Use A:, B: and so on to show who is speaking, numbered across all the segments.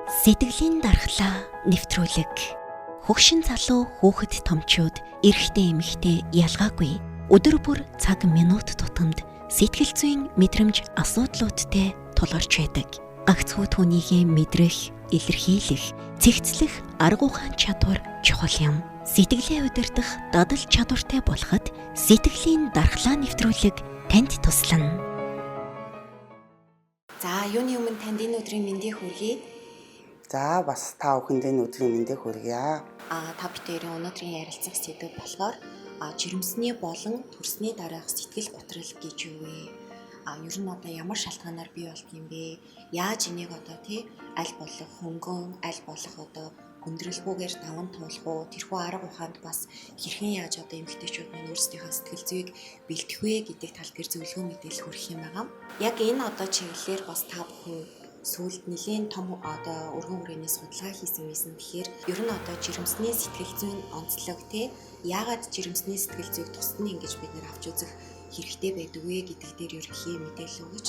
A: Сэтгэлийн дархлаа нэвтрүүлэг. Хөгшин залуу, хүүхэд томчууд, эрэгтэй эмэгтэй ялгаагүй өдөр бүр цаг минут тутамд сэтгэл зүйн мэдрэмж асуудлуудтай тулгарч байдаг. Гагцхүү түүнийгээ мэдрэх, илэрхийлэх, цэгцлэх арга ухаан чадвар чухал юм. Сэтгэлээ удирдах дадал чадвартай болоход сэтгэлийн дархлаа нэвтрүүлэг танд туслана.
B: За, юуны өмнө танд энэ өдрийн мэндийг хүргэе.
C: За, бас та бүхэнд энэ өдрийн мэндийг хүргье.
B: Та бид хоёрын өнөөдрийн ярилцах сэдэв болохоор жирэмсний болон төрсний дараах сэтгэл гутрал гэж юу вэ? Ер нь одоо ямар шалтгаанаар бий болд юм бэ? Яаж энийг одоо тий аль болох хөнгөн, аль болох одоо хүндрэлгүйгээр даван туулах уу? Тэрхүү арга ухаанд бас хэрхэн яаж одоо эмэгтэйчүүд маань өөрсдийнхөө сэтгэл зүйг бэлтгэх вэ гэдэг тал дээр зөвлөгөө мэдээлэл хүргэх юм байгаа. Яг энэ одоо чиглэлээр бас та бүхэн сүүлд нэлээн том одоо өргөн хүрээний судалгаа хийсэн байсан. Тэгэхээр ер нь одоо жирэмсний сэтгэл зүйн онцлог те яагаад жирэмсний сэтгэл зүйг тусад нь ингэж бид нэр авч үзэх хэрэгтэй байдаг вэ гэдэг дээр ерөнхий мэдээлэл өгөж.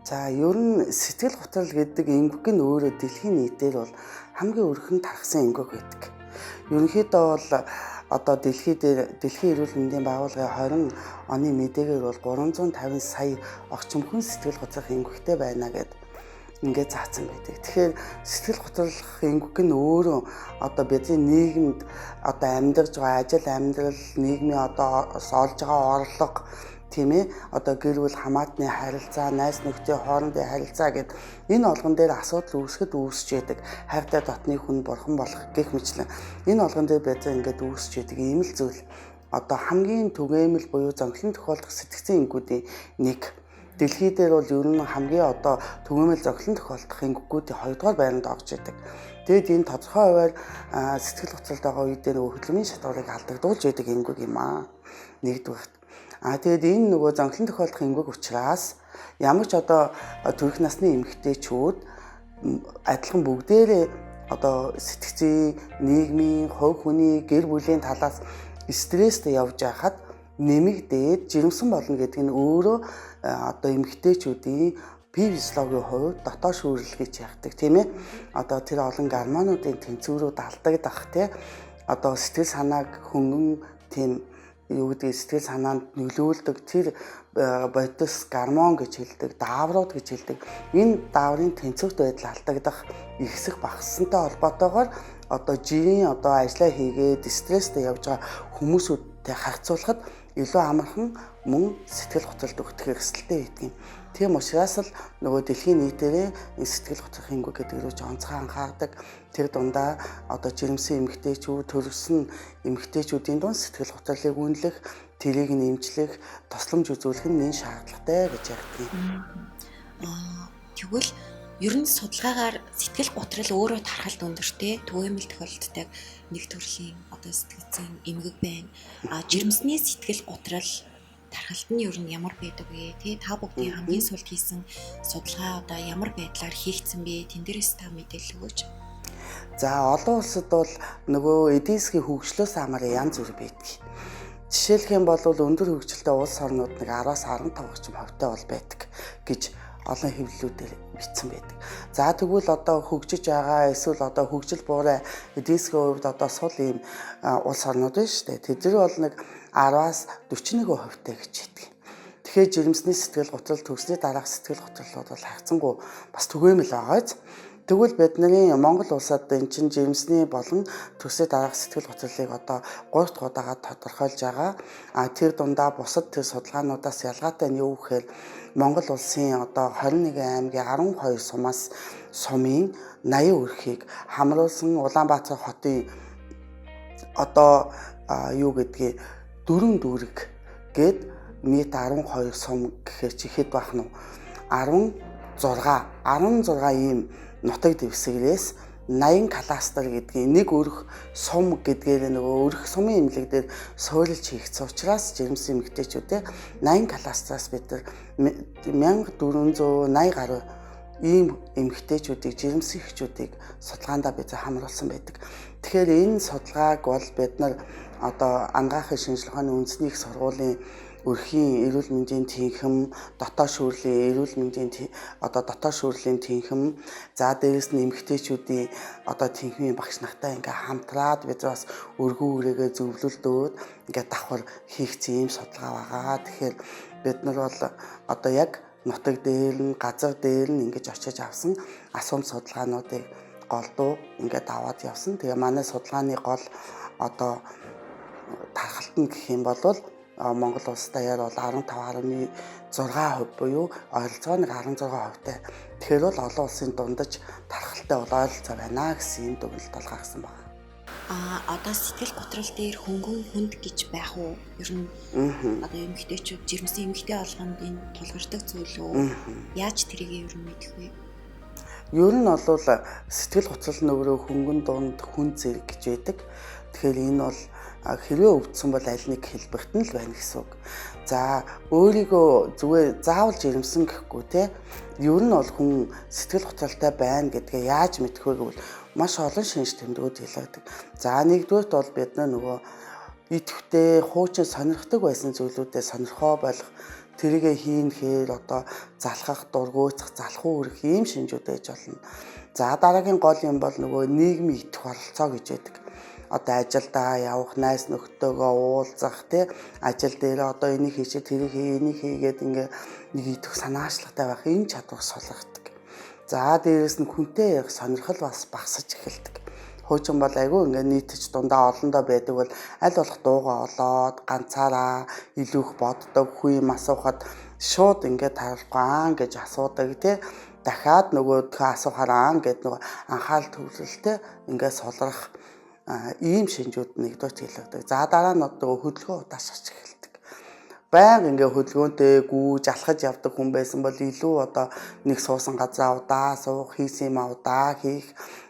C: За, ер нь сэтгэл готрол гэдэг эмгэг нь өөрөө дэлхийн нийтээр бол хамгийн өргөн тархсан эмгэг байдаг. Ерөнхийдөө бол одоо дэлхий дээр дэлхийн эрүүл мэндийн байгууллагын 20 оны мэдээгээр бол 350 сая орчим хүн сэтгэл готрох эмгэгтэй байна гэдэг ингээд заасан байдаг. Тэгэхээр сэтгэл готрох эмгэг нь өөрөө одоо бидний нийгэмд одоо амьдарч байгаа ажил амьдрал, нийгмийн одоо олж байгаа орлого, тийм ээ, одоо гэр бүл хамаатны харилцаа, найз нөхдийн хоорондын харилцаа гэд энэ болгон дээр асуудал үүсгэд үүсч яадаг. Хайртай дотны хүн бурхан болох гэх мэтлэн энэ болгон дээр бид ингээд үүсч яадаг ийм л зүйл. Одоо хамгийн түгээмэл буюу зонхлон тохиолдох сэтгцэн эмгэгүүдийн нэг. Дэлхий дээр бол ер нь хамгийн одоо түгээмэл зохилон тохиолдох эмгэгүүдийн 2 дугаар байранд орж идэг. Тэгэд энэ тодорхой хувиар сэтгэл готролд байгаа үедээ нөгөө хөдөлмөрийн шатуурыг алдагдуулж идэг эмгэг юм аа. Нэгдүгээрт. Тэгээд энэ нөгөө зонхлон тохиолдох эмгэг учраас ямар ч одоо төрөх насны эмэгтэйчүүд адилхан бүгдээрээ одоо сэтгцийн, нийгмийн, хувь хүний, гэр бүлийн талаас стресстэй явж байхад нэмэгдээд жирэмсэн болно гэдэг нь өөрөө одоо эмэгтэйчүүдийн физиологийн хувьд дотоод шүүрэл гэж яадаг, тийм ээ. Одоо тэр олон гормонуудын тэнцвэрүүд алдагдах, тий. Одоо сэтгэл санааг хөнгөн тийм юу гэдэг сэтгэл санаанд нөлөөлдөг тэр бодис гормон гэж хэлдэг, дааврууд гэж хэлдэг. Энэ дааврын тэнцвэрт байдал алдагдах, ихсэх багассантай холбоотойгоор одоо жирийн одоо ажиллаа хийгээд стресстэй явж байгаа хүмүүсүүдтэй харьцуулахад илүү амархан мөн сэтгэл готролд өгөх эрсдэлтэй байдаг юм. Тийм учраас л нөгөө дэлхийн нийтээрээ энэ сэтгэл готрох эмгэг гэдэг рүү ч онцгой анхаардаг. Тэр дундаа одоо жирэмсэн эмэгтэйчүүд, төрсөн эмэгтэйчүүдийн дунд сэтгэл готролыг үнэлэх, тэрийг нь эмчлэх, тусламж үзүүлэх нь нэн шаардлагатай гэж ярьдаг.
B: Тэгвэл ер нь судалгаагаар сэтгэл готрол өөрөө тархалт өндөртэй, түгээмэл тохиолддог нэг төрлийн одоо сэтгэл зүйн эмгэг байна. Жирэмсний сэтгэл готрол тархалт нь ер нь ямар байдаг вэ? Тэ та бүгдийн хамгийн сүүлд хийсэн судалгаа одоо ямар байдлаар хийгдсэн бэ? Тэн дээрээс та мэдээлэл өгөөч.
C: За, олон улсад бол нөгөө эдийн засгийн хөгжлөөс амар янз бүр байдаг. Жишээлх юм бол өндөр хөгжилтэй улс орнууд нэг 10-аас 15 орчим хувьтай бол байдаг гэж олон хэвлэлүүдээр бичсэн байдаг. За, тэгвэл одоо хөгжиж байгаа эсвэл одоо хөгжил буурай эдийн засгийн хувьд одоо сул ийм улс орнууд байна шүү дээ. Тэд нар бол нэг 10-аас 41 хувьтай гэж хэлдэг. Тэгэхээр жирэмсний сэтгэл готрол, төгсний дараах сэтгэл готрлууд бол харьцангуй бас түгээмэл байгааз. Тэгвэл бидний Монгол улсад энэ чинь жирэмсний болон төсний дараах сэтгэл готролыг одоо 3 дахь удаага тодорхойлж байгаа. Тэр дундаа бусад тэр судалгаануудаас ялгаатай нь юу гэхээр Монгол улсын одоо 21 аймгийн 12 сумаас сумын 80 өрхийг хамруулсан Улаанбаатар хотын одоо юу гэдгийг 4 дүүрэг гээд нийт 12 сум гэхээр чи хэд байх нь 16 ийм нутаг дэвсгэрээс 80 кластер гэдгийг нэг өрх сум гэдгээр нөгөө өрх сумын эмнэлэг дээр суурилж хийгдсэн учраас жирэмсэн эмэгтэйчүүдээ 80 кластераас бид нар 1480 гаруй ийм эмэгтэйчүүдийг жирэмсэн эхчүүдийг судалгаандаа бид хамруулсан байдаг. Тэгэхээр энэ судалгааг бол бид нар одоо ангаахын шинжилгээ ухааны үндэсний их сургуулийн Өрхийн эрүүл мэндийн тэнхэм, дотоод шүүрлийн эрүүл мэндийн одоо дотоод шүүрлийн тэнхэм, за дээрэс нь эмэгтэйчүүдийн одоо тэнхмийн багш нартай ингээ хамтраад бид бас өргөн үрээгээ зөвлөлдөөд ингээ давхар хийгдсэн ийм судалгаа байгаа. Тэгэхээр бид нар бол одоо яг нутаг дээр нь, газар дээр нь ингэж очиж авсан асуумж судалгаануудыг голдуу ингээд аваад явсан. Тэгээ манай судалгааны гол одоо тархалт нь гэх юм бол Монгол улс даяар бол 15.6% буюу ойролцоогоо нэг 16%-тай. Тэгэхээр бол олон улсын дундаж тархалтай бол ойролцоо байна гэсэн юм дүгнэлт бол гаргасан байна.
B: Одоо сэтгэл готрол дээр хөнгөн хүнд гэж байх уу? Ер нь одоо эмэгтэйчүүд жирэмсэн эмэгтэй болгонд энэ тулгардаг зүйл үү? Яаж тэрийг ер нь мэдэх вэ?
C: Ер нь бол сэтгэл готрол нь өөрөө хөнгөн дунд хүн зэрэг гэж байдаг. Тэгэхээр энэ бол хэрвээ өвдсөн бол аль нэг хэлбэрт нь л байна гэсэн үг. За өөрийгөө зүгээр заавал жирэмсэн гэхгүй те. Ер нь бол хүн сэтгэл готролтой байна гэдгээ яаж мэдэх вэ гэвэл маш олон шинж тэмдгүүд хэлдэг. За нэгдүгээрт бол бид нар нөгөө идэвхтэй хуучин сонирхдаг байсан зүйлүүдэд сонирхоо болох, тэрийгэ хийнэхээр одоо залхах, дургуйцах, залхуу үрэх ийм шинжүүд ээж болно. За дараагийн гол юм бол нөгөө нийгмийн итгэх оролцоо гэж байдаг. Одоо ажилдаа явах, найз нөхдөөгөө уулзах, тий, ажил дээр одоо энийг хийчээ, тэрийг хий, энийг хийгээд ингээ нэг итгэх санаачлагтай байх энэ чадвар сулгардаг. За дээрэс нь хүнтэй ярих сонирхол бас багасж эхэлдэг. Хуучин бол айгүй ингээ нийтж дундаа олондоо байдаг бол аль болох дуугаа олоод ганцаараа илүү их боддог, хүн юм асуухад шууд ингээ таруулахгүй аа гэж асуудаг, тий. Дахиад нөгөөдхөө асуухаар аа гэд нөгөө анхаарал төвлөрөлтэй ингээ сулрах ийм шинжүүд нэгдүгээр хэлэгдэг. За дараа нь одоо хөдөлгөөн удаашрч эхэлдэг. Байнга ингээ хөдөлгөөнтэй гүйж алхаж явдаг хүн байсан бол илүү одоо нэг суусан газар удаа суух, хийсэн юм удаа хийх,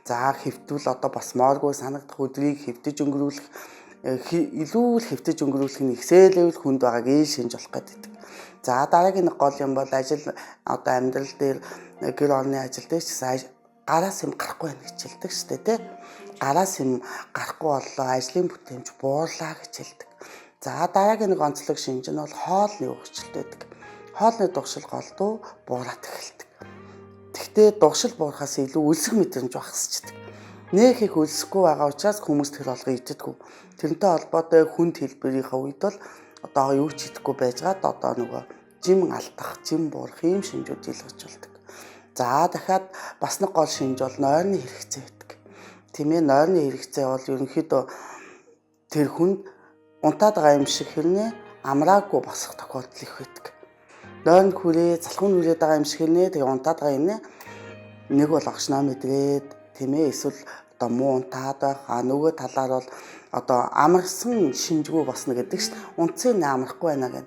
C: за хэвтвэл одоо босмооргүй санагдах өдрийг хэвтэж өнгөрүүлэх, илүү л хэвтэж өнгөрүүлэх нь ихсээлэвэл хүнд байгааг ийн шинж болох гэдэг. За дараагийн нэг гол юм бол ажил одоо амьдрал дээр гэр орны ажил дээр ч гэсэн гараас юм гарахгүй байна гэж хэлдэг шүү дээ, тий. Гараас юм гарахгүй боллоо, ажлын бүтээмж буурлаа гэж хэлдэг. За дараагийн нэг онцлог шинж нь бол хоолны өөрчлөлт байдаг. Хоолны дугшил голдуу буураад эхэлдэг. Гэхдээ дугшил буурахаас илүү өлсөх мэдрэмж багасчдаг. Нэх их өлсөхгүй байгаа учраас хүмүүс тэр болгон иддэггүй. Тэрнтэй холбоотой хүнд хэлбэрийнхээ үед бол одоо юу ч идэхгүй байжгаад одоо нөгөө жим алдах, жим буурах ийм шинжүүд илэрч болдог. За дахиад бас нэг гол шинж бол нойрны хэрэгцээ байдаг. Тийм ээ, нойрны хэрэгцээ бол ерөнхийдөө тэр хүнд унтаад байгаа юм шиг хэрнээ амраагүй босох тохиолдол их байдаг. Нойрны хүрээ, залхуун хүрээд байгаа юм шиг хэрнээ тэгээ унтаад байгаа юм нэ. Нэг бол огшноо мэдрээд, тийм ээ, эсвэл одоо муу унтаад байх, а нөгөө талаар бол одоо амарсан шинжгүй босно гэдэг чинь унтсын амрахгүй байна гэх.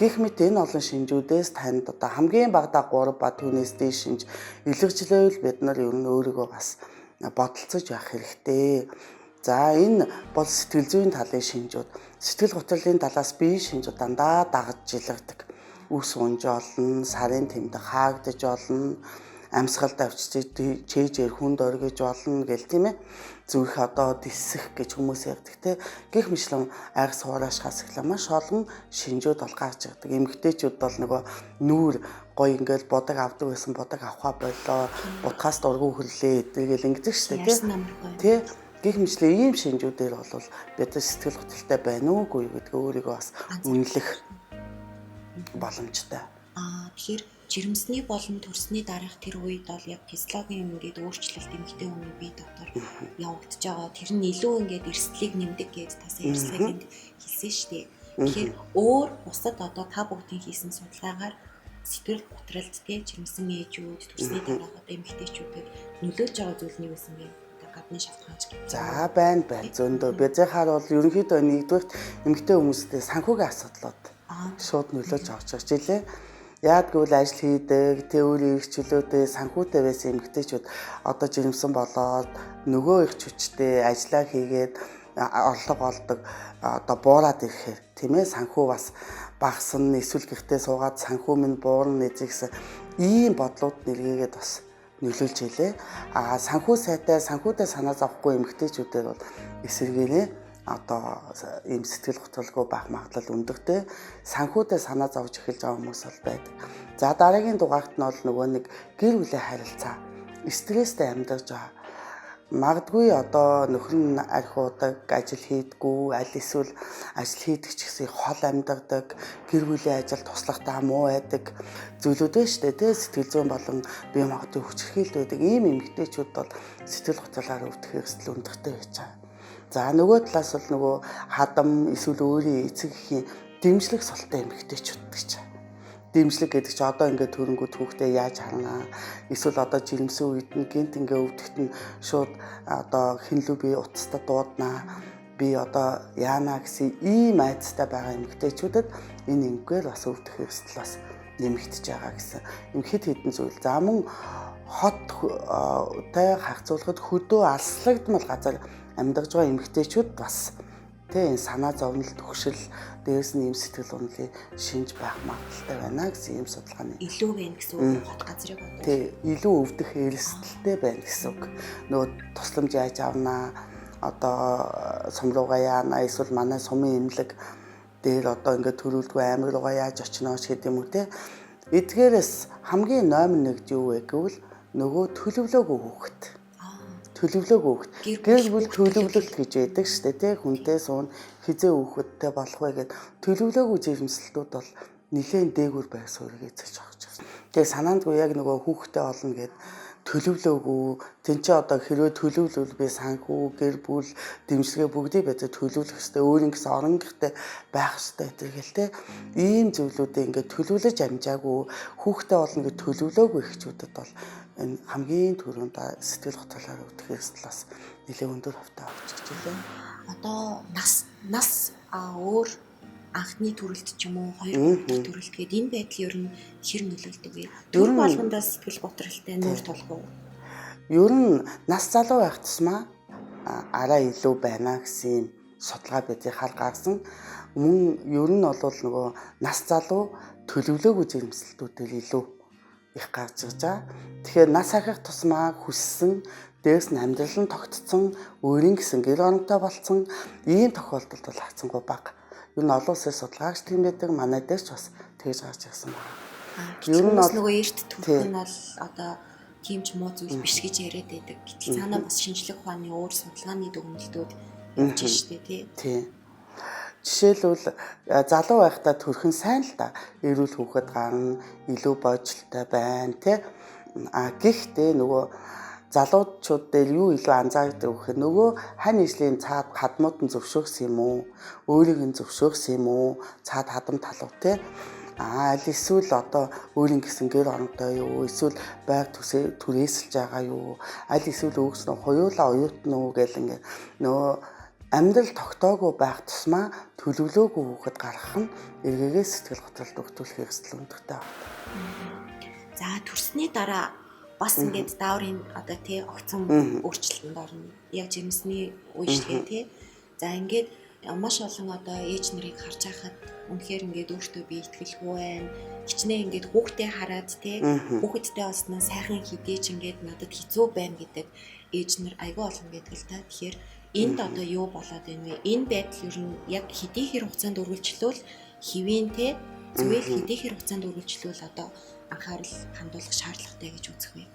C: Гэх мэт энэ олон шинжүүдээс танд одоо хамгийн багадаа 3 ба түүнээс дээш шинж илэрчлээвэл бид нар ер нь өөрийгөө бас бодолцож байх хэрэгтэй. За энэ бол сэтгэл зүйн талын шинжүүд. Сэтгэл готрлын талаас бие шинжүүд дандаа дагаж илэрдэг. Үс унж олно, сарын тэмдэг хаагдаж олно, амьсгалд авчиж чэйжээр хүнд оргиж олно гэл, тийм ээ. Зүрх одоо дисэх гэж хүмүүс ярьдаг те. Гэх мэтлэн арьс хураашхаас эхлэн маш олон шинжүүд бол гарч ирдэг. Эмэгтэйчүүд бол нөгөө нүүр гоё ингээл будаг авдаг байсан будаг авахаа боллоо. Будгаас дургу хөрлөө эдгээр ингэдэг шүү дээ те. Гэх мэтлэн ийм шинжүүдээр бол бид сэтгэл хөдлөлтэй байна уугүй гэдгээ өөрийгөө бас үнэлэх боломжтой.
B: Тэгэхээр жирэмсний болон төрсний дараах тэр үед бол яг физиологийн ингээд өөрчлөлт эмэгтэй хүний бие дотор явагдаж байгаа. Тэр нь илүү ингээд эрсдлийг нэмдэг гэж тасаа ярьсаг энд хэлсэн шүү дээ. Тэгэхээр өөр бусад одоо та бүгдийн хийсэн судалгаагаар сэтгэл готролд те жирэмсэн ээжүүд, төрсний дараах одоо эмэгтэйчүүдэд нөлөөлж байгаа зүйл нь юу байсан бэ? Гадны шалтгаанч гэх.
C: За байна зөндөө. Бязихаар бол ерөнхийдөө нэгдүгээрт эмэгтэй хүмүүстэй санхүүгийн асуудлууд шууд нөлөөлж авч байгаа жилээ. Яад гэвэл ажил хийдэг, тэ өөрийн эрх чөлөөтэй санхүүтэй байсан эмэгтэйчүүд одоо жирэмсэн болоод нөгөө их хүчтэй ажиллаа хийгээд орлого олдог, одоо буураад ирэхээр тийм ээ санхүү бас багасна, эсвэл гэртээ суугаад санхүү минь буурна гэсэн ийм бодлууд нэргээгээд бас нөлөөлж илээ. А санхүү сайтай, санхүүтэй санаа зовхгүй эмэгтэйчүүдээр бол эсэргээрээ одоо ийм сэтгэл готролгүй байх магадлал өндөртэй. Санхүүдээ санаа зовж эхэлж байгаа хүмүүс бол байдаг. За дараагийн дугаарт нь бол нөгөө нэг гэр бүлийн харилцаа, стресстэй амьдарч байгаа. Магадгүй одоо нөхөр нь архиудаг, ажил хийдгүү, аль эсвэл ажил хийдэг ч гэсэн хол амьдардаг, гэр бүлийн ажил туслахтаа муу байдаг зүйлүүд байна шүү дээ, тэ сэтгэл зүйн болон бие махбодын хүчирхийлэлт байдаг. Ийм эмэгтэйчүүд бол сэтгэл готролоор өвдөх эрсдэл өндөртэй байж байгаа. За нөгөө талаас бол нөгөө хадам эсвэл өөрийн эцэг эхийн дэмжлэг султай эмэгтэйчүүд гэж. Дэмжлэг гэдэг чинь одоо ингээд төрөнгүүд хүүхдээ яаж харнаа, эсвэл одоо жирэмсэн үед нь гинт ингээ өвдөхт нь шууд одоо хинлүү би утастаа дууднаа, би одоо яана гэсэн ийм айдастай байгаа эмэгтэйчүүдэд энэ эмгээр бас өвдөх эрсдэл бас нэмэгдэж байгаа гэсэн юм хэд хэдэн зүйл. За мөн хот тай харьцуулахад хөдөө алслагдмал газар амьдарч байгаа эмэгтэйчүүд бас тэ энэ санаа зовнил, төгшил, дээрс нь ийм сэтгэл унлын шинж байх магадлалтай байна гэсэн ийм судалгааны
B: илүү байна гэсэн үг, хот газрыг бодвол
C: тий илүү өвдөх эрсдэлтэй байна гэсэн үг. Нөгөө тусламж яаж авнаа, одоо сум руугаа яана, эсвэл манай сумын эмнэлэг дээр одоо ингээд төрүүлдгүй аймаг руугаа яаж очино ч гэдэг юм уу те. Эдгээрээс хамгийн номер 1 юу вэ гэвэл нөгөө төлөвлөөгүй хүүхэд. Төлөвлөөгүй хүүхэд. Гэр бүл төлөвлөлт гэж байдаг шүү дээ, тэ хүнтэй суун хизээ хүүхэдтэй болох вэ гэд төлөвлөөгүй жирэмслэлтүүд бол нэлээд дээгүүр байх суурийг эзэлж авч байна. Тэгээ санаандгүй яг нөгөө хүүхэдтэй олно гэд төлөвлөөгүй, тэн чи одоо хэрвээ төлөвлөвөл би санхүү, гэр бүл, дэмжлэгээ бүгдийг байж төлөвлөх хэвээр, өөрийн гэсэн орон гэрте байх хэвээр гэдэг л те. Ийм зүйлүүдээ ингээд төлөвлөж амжаагүй, хүүхэдтэй олно гэд төлөвлөөгүй эхчүүдэд бол энэ хамгийн түрүүнд сэтгэл готролоор өвдөх эрсдэл бас нэлээд өндөр хувьтай авчиж илээ.
B: Одоо нас өөр анхны төрөлт ч юм уу, хоёр дахь төрөлт гээд энэ байдал ер нь хэр нөлөөлдөг вэ? Төр болгондоо сэтгэл готролтой нүүр тулах уу?
C: Ер нь нас залуу байх тусмаа арай илүү байна гэсэн юм судалгаа бидний хал гарсан. Мөн ер нь бол нөгөө нас залуу төлөвлөөгүй жирэмслэлтүүдээр илүү их гарч ирж байгаа. Тэгэхээр нас ахих тусмаа хүссэн, дээрс нь амьдрал нь тогтцсон, өөрийн гэсэн гэр оронтой болцсон ийм тохиолдолд бол хацсангүй бага. Ер нь олон улсын судалгаагч тийм байдаг, манай дээр ч бас тэгж гарч ирсэн байна.
B: Ер нь бол нөгөө эрт төрөх нь бол одоо тийм ч муу зүйл биш гэж яриад байдаг. Гэтэл цаанаа бас шинжлэх ухааны өөр судалгааны дүгнэлтүүд явж штэ тий.
C: Тий. Жишээлбэл залуу байхдаа төрхөн сайн л да. Эрүүл хүүхэд гарна, илүү божилтой байна тий. А гэхдээ нөгөө залуучууд дээр юу илүү анзаардаг вэ гэхээр нөгөө хань ижлийн цаад хадмууд нь зөвшөөрсөн юм уу? Өөрийг нь зөвшөөрсөн юм уу? Цаад хадам талуу тий. А аль эсвэл одоо өөрийн гэсэн гэр оронтой юу? Эсвэл байр төсөө түрээсэлж байгаа юу? Аль эсвэл өгсөн хоёулаа оюутан уу гэл ингээ нөгөө амьдрал тогтоогүй байх тусмаа төлөвлөөгүй хүүхэд гаргах нь эргээгээ сэтгэл готролд өгтүүлэх эрсдэл өндөртэй байна.
B: За төрсний дараа бас ингээд дааврын одоо тий огцон өөрчлөлтөнд орно. Яг жирэмсний үе шигээ тий. За ингээд маш олон одоо ээж нарыг харж байхад үнэхээр ингээд өөртөө би итгэлгүй байна. Хичнээн ингээд хүүхдээ хараад тий хүүхэдтэй болсноо сайхан хідээж ингээд надад хэцүү байна гэдэг ээж нар айгүй олон байдаг л та. Тэгэхээр энд одоо юу болоод байна вэ? Энэ байдал ер нь яг хэдий хэр хугацаанд үргэлжлүүл хэвийн те зүйл хэдий хэр хугацаанд үргэлжлүүл одоо анхаарал хандуулах шаардлагатай гэж үзэх вэ?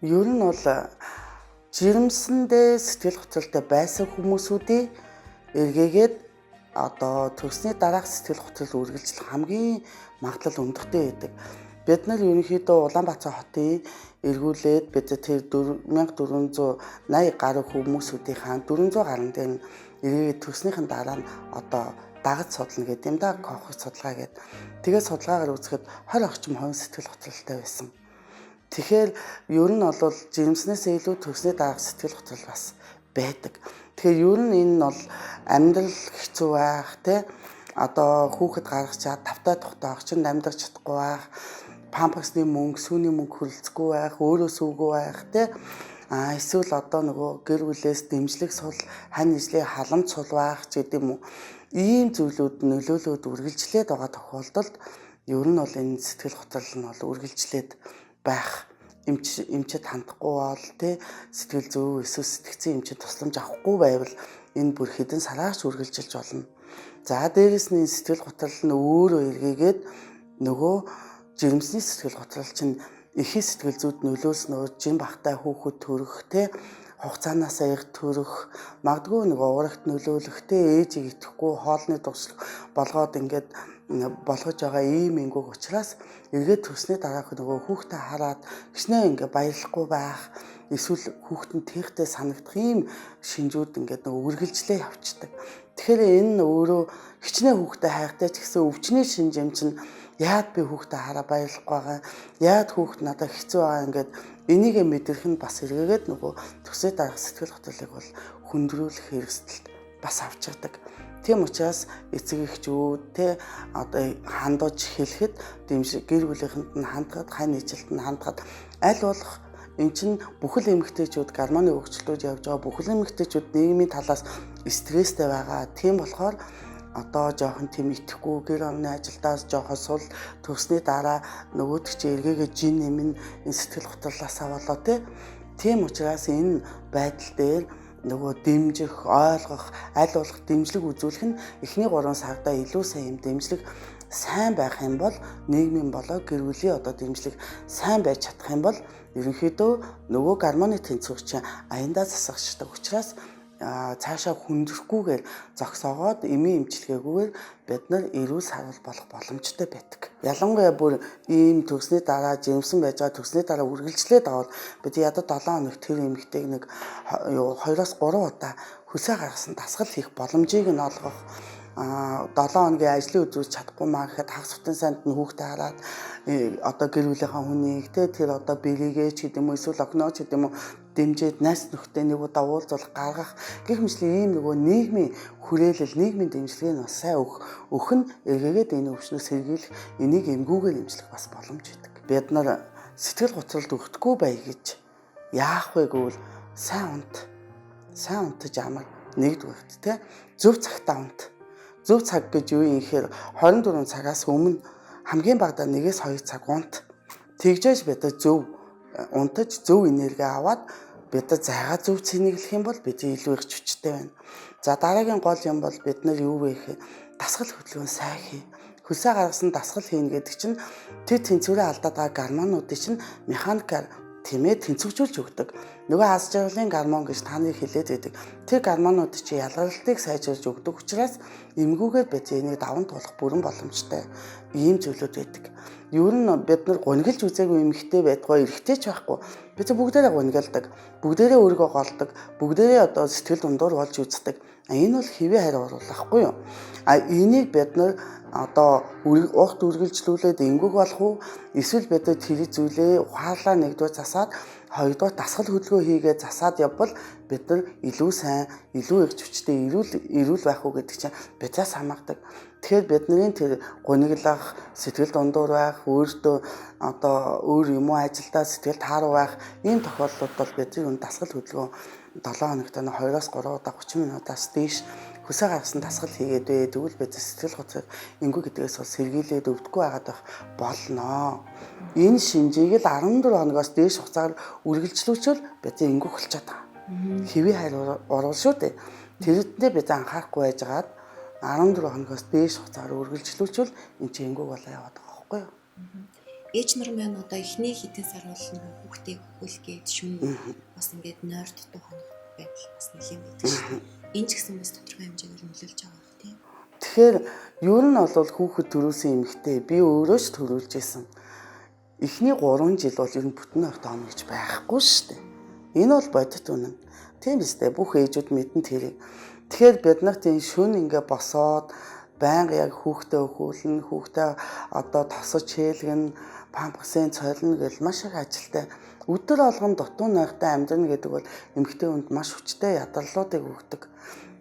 C: Ер нь бол жирэмсэндээ сэтгэл готролтой байсан хүмүүсүүдийн эргээгээд одоо төрсний дараах сэтгэл готрол үргэлжлэх хамгийн магадлал өндөртэй байдаг. Бид нар ерөнхийдөө Улаанбаатар хотын эргүүлээд бид тэр 1480 гаруй хүмүүсүүдийнхаа 400 гаруй дээр нь эргээгээд төрснийхэн дараа нь одоо дагаж судлана гэдэг юм да, кохор судалгаа гэдэг. Тэгээд судалгаагаар үзэхэд 20 орчим хувийн сэтгэл готролтой байсан. Тэгэхээр ер нь бол жирэмснээс илүү төрсний дараах сэтгэл готрол бас байдаг. Тэгэхээр ер нь энэ нь бол амьдрал хэцүү байх те, одоо хүүхэд гаргачаад тавтай тухтай орчинд амьдрах чадахгүй байх, памперсны мөнгө, сүүний мөнгө хөрөлцөхгүй байх, өөрөө сүүгүй байх те. А эсвэл одоо нөгөө гэр бүлээс дэмжлэг сул, хань ижлийн халамж сул байх ч гэдэм үү. Ийм зүйлүүд нөлөөлөөд үргэлжлээд байгаа тохиолдолд ер нь бол энэ сэтгэл готрол нь бол үргэлжлээд байх. Эмчэд хандахгүй бол те, сэтгэл зүй эсвэл сэтгцийн эмчэд тусламж авахгүй байвал Энэ бүр хэдэн сараар ч үргэлжилж болно. За дээрэс нь сэтгэл готрол нь өөрөө эргээгээд нөгөө жирэмсний сэтгэл готрол чинь эхийн сэтгэл зүйд нөлөөлснөөр жин бахтай хүүхэд төрөх те хугацаанаасаа их төрөх, магадгүй нэг уурагт нөлөөлөх те ээжийг итгэхгүй хоолны дуршлаг болгоод ингээд болгож байгаа ийм ингээг учраас эргээд төрсний дараах нөгөө хүүхдээ хараад хичнээн ингээ баярлахгүй байх эсвэл хүүхэд нь тэхтэй санагдах ийм шинжүүд ингээд нөгөө үргэлжлээ явцдаг. Тэгэхээр энэ нь өөрөө хичнээн хүүхдээ хайхтай ч гэсэн өвчний шинж юм чинь яад би хүүхдээ хараа баярлахгүй байгаа, яад хүүхэд надад хэцүү байгаа ингээд энийг мэдрэх нь бас эргээгээд нөгөө төсөө дарах сэтгэл хөдлөлийг бол хүндрүүлэх хэрэгсэлд бас авчирдаг. Тийм учраас эцэг эхчүүд те одоо хандаж хэлэхэд дэмжих гэр бүлийнхэнд нь хандхад, хань ижилт нь хандхад аль болох эн чинь бүхэл эмэгтэйчүүд гормоны өөрчлөлтүүд явж байгаа бүхэл эмэгтэйчүүд нийгмийн талаас стресстэй байгаа. Тийм болохоор одоо жоохон тийм итгэхгүй гэр орны ажилдаас жоохон сул төрсний дараа нөгөөдөг чи эргээгээ жин нэмэн энэ сэтгэл готрлаасаа болоо те. Тийм учраас энэ байдал дээр нөгөө дэмжих, ойлгох, аль болох дэмжлэг үзүүлэх нь эхний 3 сарда илүү сайн юм дэмжлэг сайн байх юм бол нийгмийн болоо гэр бүлийн одоо дэмжлэг сайн байж чадах юм бол ерөнхийдөө нөгөө гормоны тэнцвэр чинь аяндаа засагчдаг учраас цаашаа хүндрэхгүйгээр зогсоогоод эмийн эмчилгээгүйгээр бид нар эрүүл саруул болох боломжтой байдаг. Ялангуяа бүр ийм төгсний дараа жирэмсэн байж байгаа төгсний дараа үргэлжлээд авал бид ядад 7 хоног тэр эмэгтэйг нэг 2-3 удаа хөлсөө гаргасан дасгал хийх боломжийг нь олгох, 7 хоногийн ажлын үзүүлж чадахгүй маа гэхэд хагас бүтэн санд нь хүүхдээ хараад одоо гэр бүлийнхаа хүнийг те тэр одоо бэлигээ ч гэдэг юм уу эсвэл охиноо ч гэдэг юм уу дэмжиж найз нөхдөд нэг удаа уулзуулах гаргах гэх мэтлэн ийм нөгөө нийгмийн хүрээлэл, нийгмийн дэмжлэгийг нь бас сайн өгөх нь эргээгээд энэ өвчнөөс сэргийлэх, энийг эмгүүгээр эмчлэх бас боломж өгдөг. Бид нар сэтгэл готролд өгөхгүй бай гэж яах вэ гэвэл сайн унт. Сайн унтаж амар нэгдүгээрт те зөв цагтаа унт. Зөв цаг гэж юу юм гэхээр 24 цагаас өмнө хамгийн багадаа 1-2 цаг унт. Тэгжээж бид зөв унтаж зөв энерги аваад бид зайгаа зөв цэнэглэх юм бол бид илүү их хүчтэй байна. За дараагийн гол юм бол бид нар юу вэ гэхээр дасгал хөдөлгөөн сайн хий. Хөлсөө гаргасан дасгал хийнэ гэдэг чинь тэр тэнцвэрээ алдаад байгаа гормонуудыг чинь механикаар тэмээ тэнцвэржүүлж өгдөг. Нөгөө аз жаргалын гормон гэж та нарыг хэлээд байдаг. Тэр гормонууд чинь ялгарлалтыг сайжруулж өгдөг учраас эмгүүгээр бид энийг даван туулах бүрэн боломжтой ийм зүйлүүд байдаг. Ер нь бид нар гуниглж үзээгүй эмэгтэй байдгаа эрэгтэй ч байхгүй. Бид бүгдээрээ гунигалдаг. Бүгдээрээ өөрийгөө голдог. Бүгдээрээ одоо сэтгэл дундуур болж үздэг. Энэ бол хэвээ хариу оруулахгүй юу? А энийг бид нар одоо урт үргэлжлүүлээд эмгэг болох уу? Эсвэл бид нар тэр зүйлээ ухаарлаа нэгдүгээр засаад хоёрдугаар дасгал хөдөлгөөн хийгээд засаад явбал бид нар илүү сайн, илүү их хүчтэй, эрүүл байх уу гэдэг чинь бидээс хамаадаг. Тэгэхээр бидний тэр гуниглах, сэтгэл дундуур байх, өөртөө одоо өөр юм уу ажилдаа сэтгэл тааруу байх ийм тохиолдлууд бол бидний үн дасгал хөдөлгөөн 7 хоногт 2-3 удаа 30 минутаас дээш хөлсөө гаргасан дасгал хийгээд бай. Тэгвэл бид сэтгэл готрол эмгэг гэдгээс бол сэргийлээд өвдөхгүй байгаад байх болно. Энэ шинжийг л 14 хоногоос дээш хугацаагаар үргэлжлүүлчихвэл бид эмгэг болчиход байгаа. Хэвийн хайр уруул шүү дээ. Тэрэндээ бид анхаарахгүй байжгаад 14 хоногоос дээш хугацаагаар үргэлжлүүлчихвэл энэ чинь эмгэг болоо яваад байгаа байхгүй юу?
B: Ээж нар маань одоо эхний хэдэн сар бол нөгөө хүүхдээ хөхүүлгээд шүн бас ингээд нойр дутуу хоног байдал бас нэлээд байдаг шүү. Энэ ч гэсэн бас тодорхой хэмжээгээр нөлөөлж байгаа байх тийм.
C: Тэгэхээр ер нь бол хүүхэд төрүүлсэн эмэгтэй би өөрөө ч төрүүлж исэн. Эхний 3 жил бол ер нь бүтэн ойрт онно гэж байхгүй шүү дээ. Энэ бол бодит үнэн. Тийм биз дээ. Бүх ээжүүд мэдэн тэрийг. Тэгэхээр бид нар тийм шүн ингээ босоод байнга яг хүүхдээ өхүүлнэ, хүүхдээ одоо тосож хээлгэн, памперсын цойлно гэл маш их ажилтай. Өдөр болгон дутуу нойртой амьдрна гэдэг бол эмэгтэй хүнд маш хүчтэй ядарлуудыг өгдөг.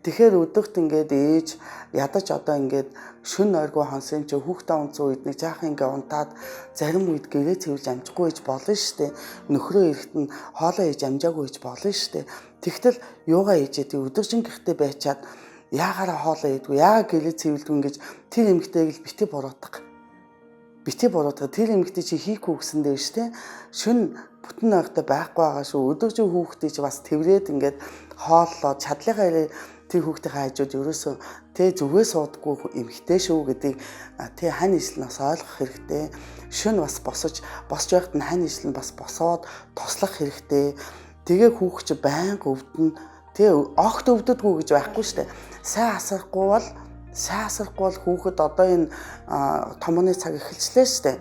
C: Тэгэхээр өдөрт ингээд ээж ядаж одоо ингээд шөн нойргүй хонсон чи хүүхдээ унтсан үед нэг жаахан ингээ унтаад зарим үед гэрээ цэвэрлж амжихгүй байж болно шүү дээ. Нөхрөө эрэхт нь хоолоо хийж амжаагүй байж болно шүү дээ. Тэгтэл юугаа хийжээ өдөржин гэртээ байчаад яагаараа хоолоо хийдгүй, яагаа гэрээ цэвэрлдгүй ингэж тэр эмэгтэйг л бити буруутгах. Бити буруутгах тэр эмэгтэй чи хийхгүй гэсэн дээр шүү дээ. Шөн бүтэн нойртой байхгүй байгаа шүү. Өдөржин хүүхдээ чи бас тэрврээд ингээд хооллоо чадлынхаа хэрэг Тэр хүүхдийн хажууд ерөөсөө тэ зүгээ суудаггүй эмэгтэй шүү гэдгийг тэ хань ижил нь бас ойлгох хэрэгтэй. Шөнө бас босож босч байхад нь хань ижил нь бас босоод туслах хэрэгтэй. Тэгээ хүүхд чи байнга өвдөн. Тэ огт өвдөдгүү гэж байхгүй шүү дээ. Сайн асрахгүй бол хүүхэд одоо энэ томооны цаг эхэлчлээ шүү дээ.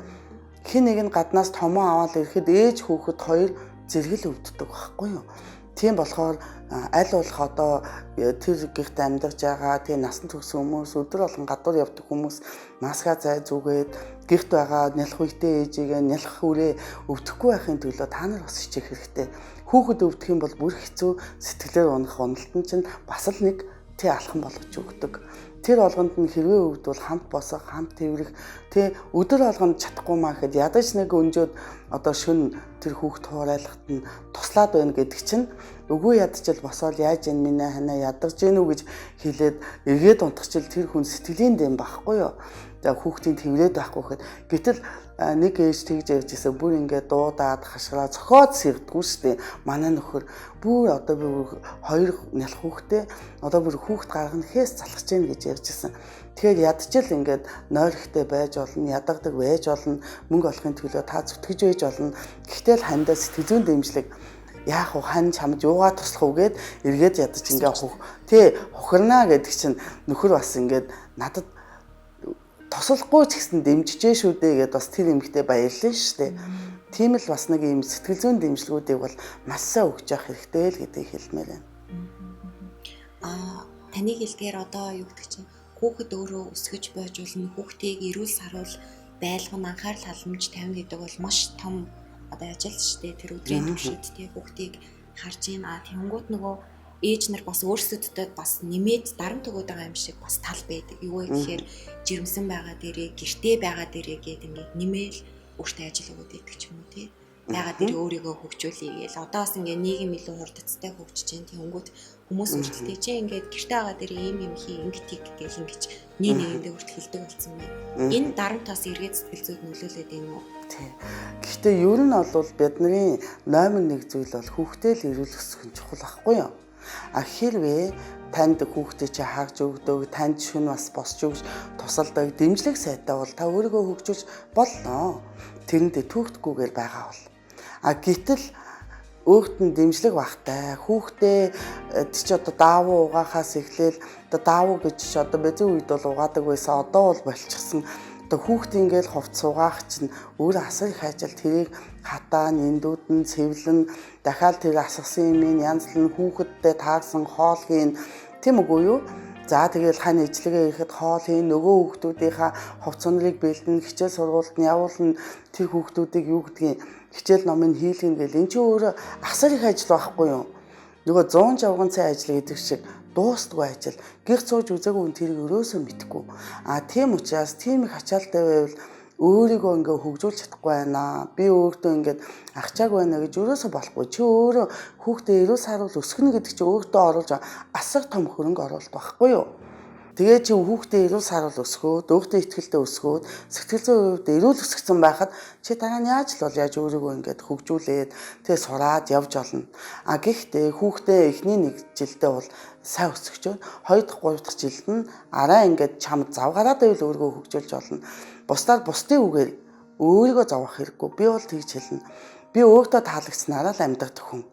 C: Хин нэг нь гаднаас томоо аваад ирэхэд ээж хүүхэд хоёр зэрэгэл өвддөг байхгүй юу? Тийм болохоор аль болох одоо тэр гэрт амьдарч байгаа тийм насан турш хүмүүс өдөр болгон гадуур явдаг хүмүүс маска зай зүгээд гэрт байгаа нялх үедээ ээжигээ нялх үрээ өвдөхгүй байхын төлөө та нар бас хичээх хэрэгтэй. Хүүхэд өвдөх юм бол бүр хэцүү, сэтгэлээр унах уналт нь чинь бас л нэг тий алхам болгож өгдөг. Тэр болгонд нь хэрвээ өвдвөл хамт босох, хамт тэрвэрх, тий өдөр болгонд чадахгүй маа гэхэд ядаж нэг өнжөөд одоо шөнө тэр хүүхд хуурайлахад нь туслаад байна гэдэг чинь үгүй ядчил босоол яаж энэ минь ханаа ядарч гин үү гэж хэлээд эргээд унтахчил тэр хүн сэтгэлийн дэм байхгүй юу? За хүүхдийн тэрврээд байхгүй гэхэд гэтэл нэг ээж тэгж ярьж ирсэн бүр ингээд дуудаад хашгираа цохиод сэрдэггүй шүү дээ. Манай нөхөр бүр одоо би хоёр нялх хүүхдээ одоо бүр хүүхд гаргана хээс залхаж гин гэж ярьж ирсэн. Тэгэхээр ядчил ингээд нойрхтой байж болно, ядардаг байж болно, мөнгө олохын төлөө та зүтгэж байж болно. Гэхдээ л хандаа сэтгэл зүйн дэмжлэг яах вэ, хань чамд юугаа туслах уу гэд эргээд ядаж ингээ тий хухарнаа гэдэг чинь нөхөр бас ингээд надад туслахгүй ч гэсэн дэмжижээ шүү дээ гэдээ бас тэр эмэгтэй баярлана шүү дээ. Тийм л бас нэг юм сэтгэл зүйн дэмжлэгүүдийг бол маш сайн өгч явах хэрэгтэй л гэдгийг хэлмээр байна.
B: Аа таны хэлдгээр одоо юу гэдэг чинь хүүхэд өөрөө өсгөж байж болно, хүүхдийг эрүүл саруул байлган анхаарал халамж тавина гэдэг бол маш том одоо ажил шүү дээ. Тэр өдрийн туршид тий хүүхдийг харж ийн. Аа тэгэнгүүт нөгөө ээж нар бас өөрсөддөө бас нэмээд дарамт өгöd байгаа юм шиг бас тал байдаг. Юу вэ гэхээр жирэмсэн байгаа дээрээ, гэртээ байгаа дээрээ гээд ингээд нэмээл өөртөө ажил өгöd идэх ч юм уу тий. Байгаа дээрээ өөрийгөө хөгжүүлье гээл. Одоо бас ингээд нийгэм илүү хурдцтай хөгжиж чинь. Тэгэнгүүт хүмүүс хүртэл тий чи ингээд гэртээ байгаа дээрээ ийм юм хий, ингээд тийг гээл ингэж нэг нэгэндээ хүртэл хэлдэг болсон байна. Энэ дарамт бас эргээд сэтгэл зүйд нөлөөлөд байна уу?
C: Тий. Гэхдээ ер нь бол бидний номер 1 зүйл бол хүүхдээ л эрүүл өсгөх нь чухал байхгүй юу? А хэрвээ танд хүүхдээ чи харж өгдөг, танд шөнө бас босч өгч тусалдаг дэмжлэг сайтай бол та өөрийгөө хөгжүүлж болно. Тэрэнд түүхтгүйгээр байгаа бол. А гэтэл өөрт нь дэмжлэг багтай хүүхдээ чи одоо даавуу угаахаас эхлээл одоо даавуу гэж чи одоо бэзэн үед бол угаадаг байсан, одоо бол болчихсон. Одоо хүүхд ингээл хувц угаах чинь өөр асар их ажил, тэрийг хатаа, нэндүүд нь цэвлэн, дахиад тэр асгасан юм янзлан хүүхэдтэй таарсан хоол хийн, тийм үгүй юу? За тэгэл хань ижлэгээ ирэхэд хоол хийн, нөгөө хүүхдүүдийнхаа хувц унрыг бэлдэн, хичээл сургуульд нь явуулна, тэр хүүхдүүдийг юу гэдгийг хичээл номыг хийлгэн гэл эн чинь өөрөө асар их ажил байхгүй юу? Нөгөө 100 жавган цай ажил гэдэг шиг дуустгүй ажил. Гэр цууж үзээгүй хүн тэрийг өрөөсөө мэдэхгүй. А тийм учраас тийм их ачаалтай байвал өөрийгөө ингээ хөгжүүлж чадахгүй байна. Би өөртөө ингээд ахчааг байна гэж өрөөсөө болохгүй. Чи өөрөө хүүхдээ эрүүл саруул өсгөнө гэдэг чи өөртөө оруулж асар том хөрөнгө оруулалт байхгүй юу? Тэгээ чи хүүхдээ эрүүл саруул өсгөөд, өөртөө ихтгэлтэй өсгөөд, сэтгэл зүйн хувьд эрүүл өсгсөн байхад чи дараа нь яаж л бол яаж өөрийгөө ингээд хөгжүүлээд тэгээ сураад явж олно. А гэхдээ хүүхдээ эхний нэг жилдээ бол сайн өсгөж, 2 дахь 3 дахь жилд нь арай ингээд чам зав гараад байвал өөрийгөө хөгжүүлж олно. Бусдаар бусдын үгээр өөрийгөө зовоох хэрэггүй. Би бол тэгж хэлнэ. Би өөртөө таалагдсанараа л амьдрах хүн.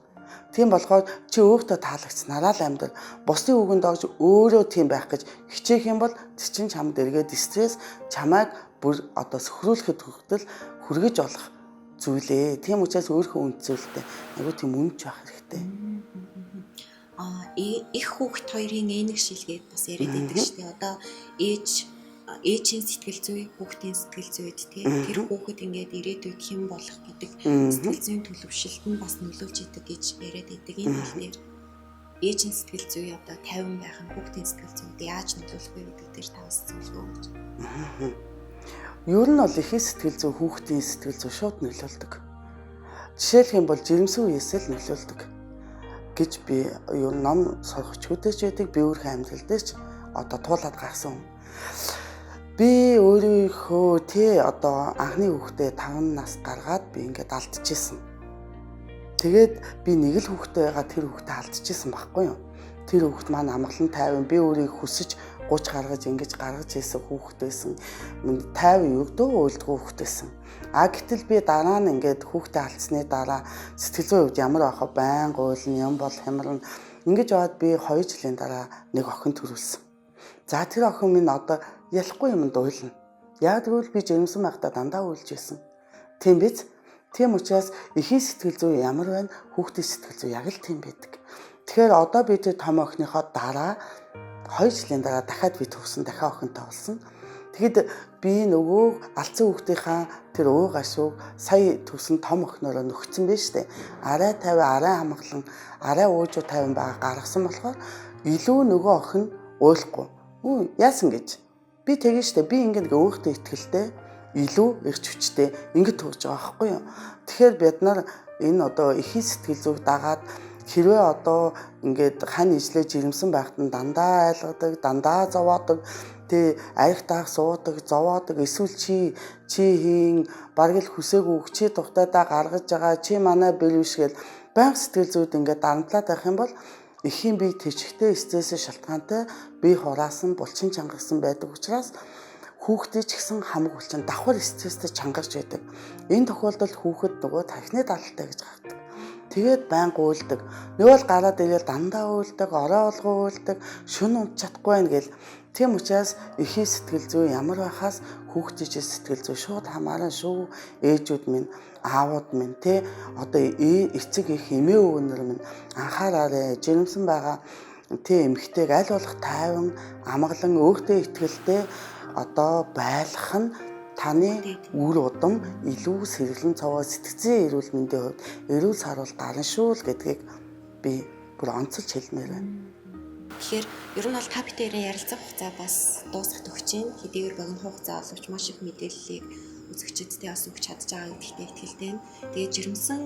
C: Тийм болохоор чи өөртөө таалагдсанараа л амьдр. Бусдын үгэнд орж өөрөө тийм байх гэж хичээх юм бол чинь чамд эргээд стресс чамайг бүр одоо сөхрүүлэхэд хүртэл хүргэж болох зүйлээ. Тийм учраас өөрийнхөө үнд зүйлтэй айгуу тийм үнэнч байх хэрэгтэй.
B: Аа их хүүхэд хоёрын энийг шилгээд бас яриад байдаг шүү дээ. Одоо ээжийн сэтгэл зүй, хүүхдийн сэтгэл зүйд тий тэр хүүхэд ингээд ирээдүйд хэн болох гэдэг сэтгэл зүйн төлөвшөлт нь бас нөлөөлж идэг гэж яриад байдаг. Энэ тал дээр ээжийн сэтгэл зүй одоо 50 байх нь хүүхдийн сэтгэл зүйд яаж нөлөөлөх вэ гэдэг дээр та бас зөвлөгөө өгч.
C: Ер нь бол эхийн сэтгэл зүй хүүхдийн сэтгэл зүй шууд нөлөөлдөг. Жишээлх юм бол жирэмсэн үеэсээ л нөлөөлдөг гэж би ер нь ном сургачгүй ч байдаг, би өөрийнхөө амьдрал дээр ч одоо туулаад гарсан юм. Би өөрийнхөө тий одоо анхны хүүхдээ 5 нас гаргаад би ингээд алдчихсан. Тэгээд би нэг л хүүхдээ байгаа, тэр хүүхдээ алдчихсан байхгүй юу? Тэр хүүхэд маань амгалан тайван би өөрийг хүсэж 30 гаргаж ингэж гаргаж ирсэн хүүхэд байсан. 50 өгдөө уйлдгүй хүүхэд байсан. А гэтэл би дараа нь ингээд хүүхдээ алдсны дараа сэтгэл зүйн хувьд ямар байх вэ? Байнга уйлна, юм бол хямрна. Ингэж яваад би 2 жилийн дараа нэг охин төрүүлсэн. За тэр охин минь одоо ялахгүй юмд уйлна. Яг тэгвэл би жирэмсэн байхдаа дандаа уйлж байсан. Тийм биз? Тийм учраас эхийн сэтгэл зүй ямар байна? Хүүхдийн сэтгэл зүй яг л тийм байдаг. Тэгэхээр одоо би тэр том охиныхоо дараа 2 жилийн дараа дахиад би төгсөн, дахиад охинтой болсон. Тэгэхэд би нөгөө алдсан хүүхдийнхаа тэр ууг ашууг сая төгсөн том охиноороо нөхцөн байж штэ. Арай 50, арай хамглан, арай уужуу 50 байгаа гаргасан болохоор илүү нөгөө охин уйлахгүй. Үу яасан гэж. Би тэгэн штэ. Би ингэ нэг өөртөө ихтгэлтэй илүү эрч хүчтэй ингэ төгсөж байгаа байхгүй юу. Тэгэхээр бид нар энэ одоо эхийн сэтгэл зүг дагаад хэрвээ одоо ингээд хань ижлээ жирэмсэн байхад нь дандаа айлгадаг, дандаа зовоодог, тэ арх даах суудаг, зовоодог, эсвэл чи хийн бараг л хүсээгүй чи тухтайдаа гаргаж байгаа, чи манай бэл биш гэл байнга сэтгэл зүйд ингээд дарамтлаад байх юм бол эхийн бие тэжихтэй стрессийн шалтгаантай бие хураасан, булчин чангарсан байдаг учраас хүүхдээ ч гэсэн хамаг булчин давхар стресстэй чангарч байдаг. Энэ тохиолдолд хүүхэд нөгөө тархины даралтай гэж гардаг. Тэгээд байнга уйлдаг. Нөгөө л гараад ирээл дандаа уйлдаг, орой болгоо уйлдаг, шөнө унтж чадахгүй байх гэл. Тийм учраас эхийн сэтгэл зүй ямар байхаас хүүхдийн сэтгэл зүй шууд хамааран шүү. Ээжүүд минь, аавууд минь тэ одоо эцэг их эмээ өвгөнөр минь анхаараарай. Жирэмсэн байгаа тэ эмэгтэйг аль болох тайван, амгалан, өөртөө итгэлтэй одоо байлгах нь таны үр удам илүү сэргэлэн цовоо сэтгцийн эрүүл мэндийн хувьд эрүүл саруул дарна шүү л гэдгийг би бүр онцолж хэлмээр байна.
B: Тэгэхээр ер нь бол та бүхэн ярилцах хугацаа бас дуусах төгсөж байна. Хэдийгээр богино хугацаа боловч маш их мэдээллийг үзэгчдэдээ бас өгч чадж байгаа гэдэгтээ итгэлтэй байна. Тэгээд жирэмсэн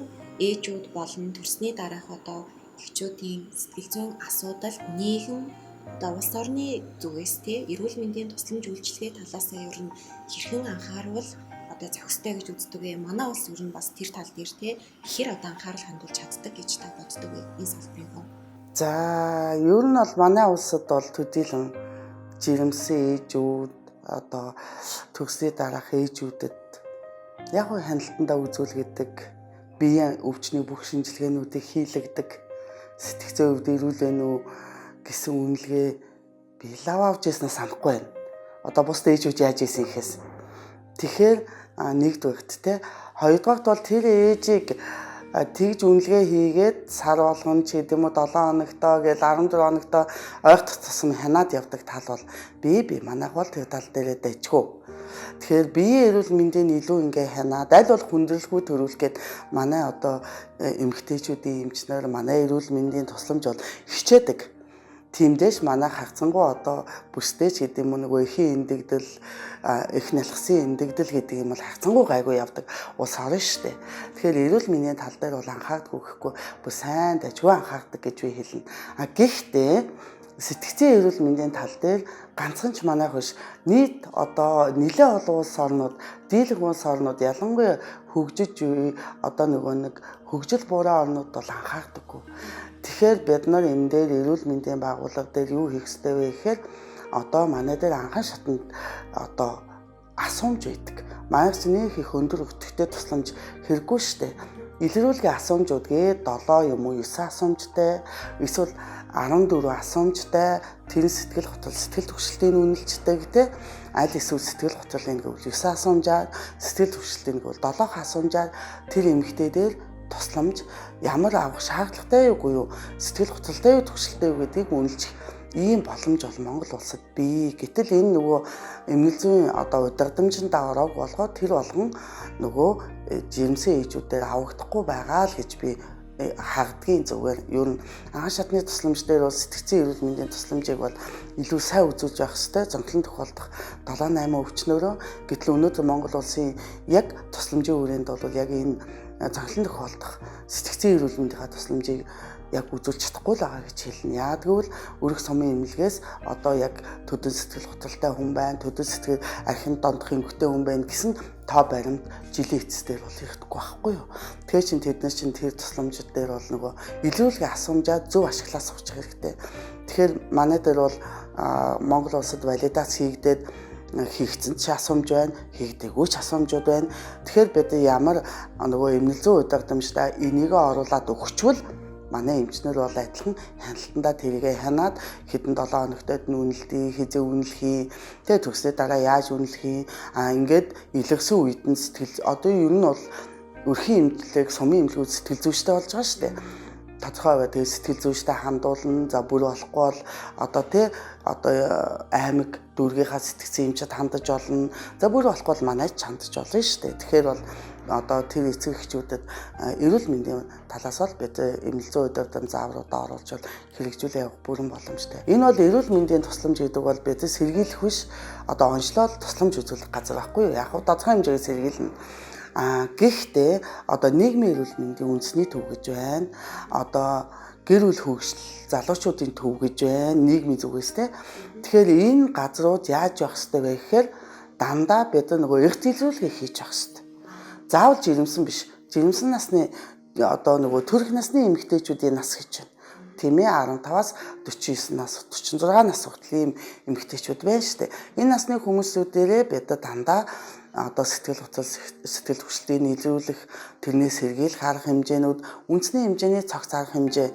B: ээжүүд болон төрсний дараах одоо эхчүүдийн сэтгэл зүйн асуудал нийгэм одоо улс орны зүгээс те эрүүл мэндийн тусламж үйлчилгээ талаасаа ер нь хэрхэн анхаарвал одоо зохистой гэж үздэг вэ? Манай улс ер нь бас тэр тал дээр те хэр одоо анхаарал хандуулж чаддаг гэж та боддог вэ? Энэ салбарын хувьд.
C: За, ер нь бол манай улсад бол төдийлөн жирэмсэн ээжүүд одоо төгсний дараах ээжүүдэд яг хөө хяналтандаа үзүүлгэдэг, биеийн өвчний бүх шинжилгээнүүдийг хийлэгдэг, сэтгэл зүйн хувьд эрүүл байна уу гэсэн үнэлгээ би лав авч яснаа санахгүй байна. Одоо бусд ээжүүд яаж ийсэн гэхээс. Тэгэхээр нэгдүгээрт те, хоёрдугаарт бол тэр ээжийг тэгж үнэлгээ хийгээд сар болгон ч гэдэм үү 7 хоногтоо гээл 14 хоногтоо ойртох тусам хянаад явдаг тал бол би манайх бол тэр тал дээрээ дайчгүй. Тэгэхээр биеийн эрүүл мэндийн илүү ингээ хянаад аль бол хүндрэлгүй төрүүлэх гээд манай одоо эмэгтэйчүүдийн эмчнэр манай эрүүл мэндийн тусламж бол хичээдэг. Тиймдээш манай хагцсангуу одоо бүстэй ч гэдэг юм уу нөгөө эхийн эндэгдэл, их нялхсын эндэгдэл гэдэг юм бол хагцсангуу гайгүй явдаг улс орно шүү дээ. Тэгэхээр эрүүл мэндийн тал дээр бол анхаардаггүй гэхгүй бүр сайн дажгүй анхаардаг гэж би хэлнэ. А гэхдээ сэтгцийн эрүүл мэндийн тал дээр ганцхан ч манайх биш нийт одоо нэлээд олон улс орнууд, дийлэх улс орнууд ялангуяа хөгжиж одоо нөгөө нэг хөгжил буурай орнууд бол анхаардаггүй. Тэгэхээр бид нар энэ дээр эрүүл мэндийн байгууллага дээр юу хийх ёстой вэ гэхээр одоо манай дээр анхан шатанд одоо асуумж байдаг. Манайх ч нэг их өндөр өтөгтэй тусламж хэрэггүй шүү дээ. Илрүүлгийн асуумжууд гээ 7 юм уу 9 асуумжтай эсвэл 14 асуумжтай тэр сэтгэл готрол сэтгэл түгшилтийн үнэлжтэй гэдэг аль эсвэл сэтгэл готролын гэвэл 9 асуумжаар сэтгэл түгшилтийн гэвэл 7 асуумжаар тэр эмэгтэй дээр тусламж ямар авах шаардлагатай юугүй юу сэтгэл готролтой юу түгшилтэй юу гэдгийг үнэлж ийм боломж бол Монгол улсад бий. Гэтэл энэ нөгөө эмнэл зүйн одоо удирдамжинд ороог болгоод тэр болгон нөгөө жирэмсэн ээжүүдээр авагдахгүй байгаа л гэж би хагдгийн зүгээр. Ер нь анхан шатны тусламж дээр бол сэтгцийн эрүүл мэндийн тусламжийг бол илүү сайн үзүүлж явах хэрэгтэй. Зонхлон тохиолдох 7 8 өвчнөрөө. Гэтэл өнөөдөр Монгол улсын яг тусламжийн хүрээнд бол яг энэ зохилон тохиолдох сэтгцийн эрүүл мэндийнхаа тусламжийг яг үзүүлж чадахгүй л байгаа гэж хэлнэ. Яагаад гэвэл өрөх сумын эмнэлгээс одоо яг төдөн сэтгэл готролтой хүн байна, төдөн сэтгэл архин дондох эмгэгтэй хүн байна гэсэн тоо баримт жилийн эцэс дээр бол хийхдэггүй байхгүй юу. Тэгэхээр чин тэд нар чин тэр тусламжид дээр бол нөгөө илрүүлгийн асуумжаа зөв ашиглаа суучих хэрэгтэй. Тэгэхээр манай дээр бол Монгол улсад валидац хийгдээд хийгдсэн ч асуумж байна, хийгдээгүй ч асуумжууд байна. Тэгэхээр бид ямар нөгөө эмнэл зүйн удирдамжтай энийгээ оруулаад өгчвөл манай эмчнэр бол адилхан хяналтандаа тэрийгэ хянаад хэдэн 7 хоногтод нь үнэлдий, хизээ үнэлхий, тэгээ төгсний дараа яаж үнэлхий, ингээд илгэсэн үед нь сэтгэл одоо ер нь бол өрхийн эмнэлэг, сумын эмнэлгүүд сэтгэл зүйчтэй болж байгаа шүү дээ. Тодорхой бай тэгээ сэтгэл зүйчтэй хандуулна. За бүр болохгүй бол одоо тий одоо аймаг дүүргийнхаа сэтгцэн эмчэд хандаж олно. За бүр болохгүй бол манай ч хандаж олно шүү дээ. Тэгэхээр бол одоо тэр эцэг эхчүүдэд эрүүл мэндийн талаас бол бид эмнэл зүйн удирдам заавруудаа оруулж бол хэрэгжүүлээ явах бүрэн боломжтой. Энэ бол эрүүл мэндийн тусламж гэдэг бол бид сэргийлэх биш одоо онцлол тусламж үзүүлэх газар байхгүй юу? Яг нь тодорхой хэмжээгээр сэргийлнэ. Гэхдээ одоо нийгмийн эрүүл мэндийн үндэсний төв гэж байна. Одоо гэр бүл хөгжил залуучуудын төв гэж байна. Нийгмийн зүгээс те. Тэгэхээр энэ газрууд яаж явах ёстой вэ гэхээр дандаа бид нөгөө эрх дэлгэрүүлгээ хийж явах ёстой. Заавал жирэмсэн биш. Жирэмсэн насны одоо нөгөө төрөх насны эмэгтэйчүүдийн нас гэж байна. Тийм ээ 15-аас 49 нас, 46 нас хүртэл ийм эмэгтэйчүүд байна шүү дээ. Энэ насны хүмүүсүүдээрээ бид дандаа одоо сэтгэл готрол, сэтгэл хүчлийг нийлүүлэх, тэрнээс сэргийлэх арга хэмжээнүүд, үндэсний хэмжээний цогц арга хэмжээ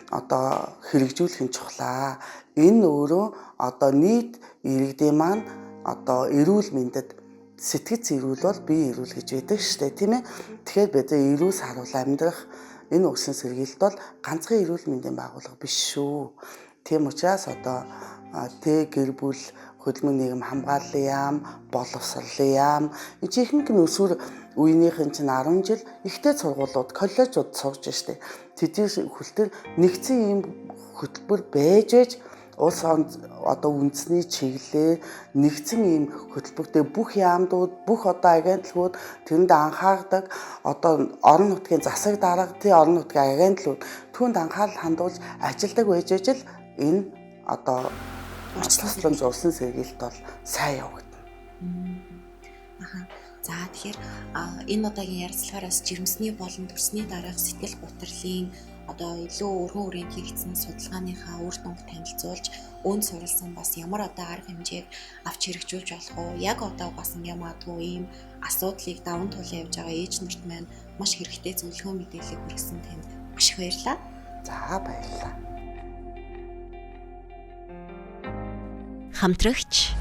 C: одоо хэрэгжүүлэх нь чухлаа. Энэ өөрөө одоо нийт иргэдийн маань одоо эрүүл мэндэд сэтгэц эрүүл бол бие эрүүл гэж байдаг шүү дээ, тийм ээ. Тэгэхээр бид эрүүл саруул амьдрах энэ үгсэн сэргийлэлт бол ганцхан эрүүл мэндийн байгууллага биш шүү. Тийм учраас одоо тэ гэр бүл хөдөлмөр нийгэм хамгааллын яам, боловсролын яам, ихэнх нь өсвөр үеийнхэн чинь 10 жил ихтэй сургуулиуд, коллежууд сурж штэ. Тэдний хүлтэр нэгдсэн ийм хөтөлбөр байж ээж улс одоо үндэсний чиглэлээр нэгдсэн ийм хөтөлбөртэй бүх яамдууд, бүх одоо агентлагууд тэрэнд анхаардаг, одоо орон нутгийн засаг дарга, тий орон нутгийн агентлагууд түүнд анхаарал хандуулж ажилдаг байж ээж л энэ одоо тусламж улсын сэргийлэлт бол сайн явагдана.
B: За тэгэхээр энэ удаагийн ярилцлагаараас жирэмсний болон төрсний дараах сэтгэл гутралын одоо илүү өргөн хүрээнд хийгдсэн судалгааныхаа үр дүнг танилцуулж, үүнд суурилсан бас ямар одоо арга хэмжээг авч хэрэгжүүлж болох уу? Яг одоо бас ингээ магадгүй ийм асуудлыг даван туулан явж байгаа ээж нарт маань маш хэрэгтэй зөвлөгөө мэдээлэл хүргэсэн танд маш их баярлалаа.
C: За баярлалаа.
A: Хамтрагч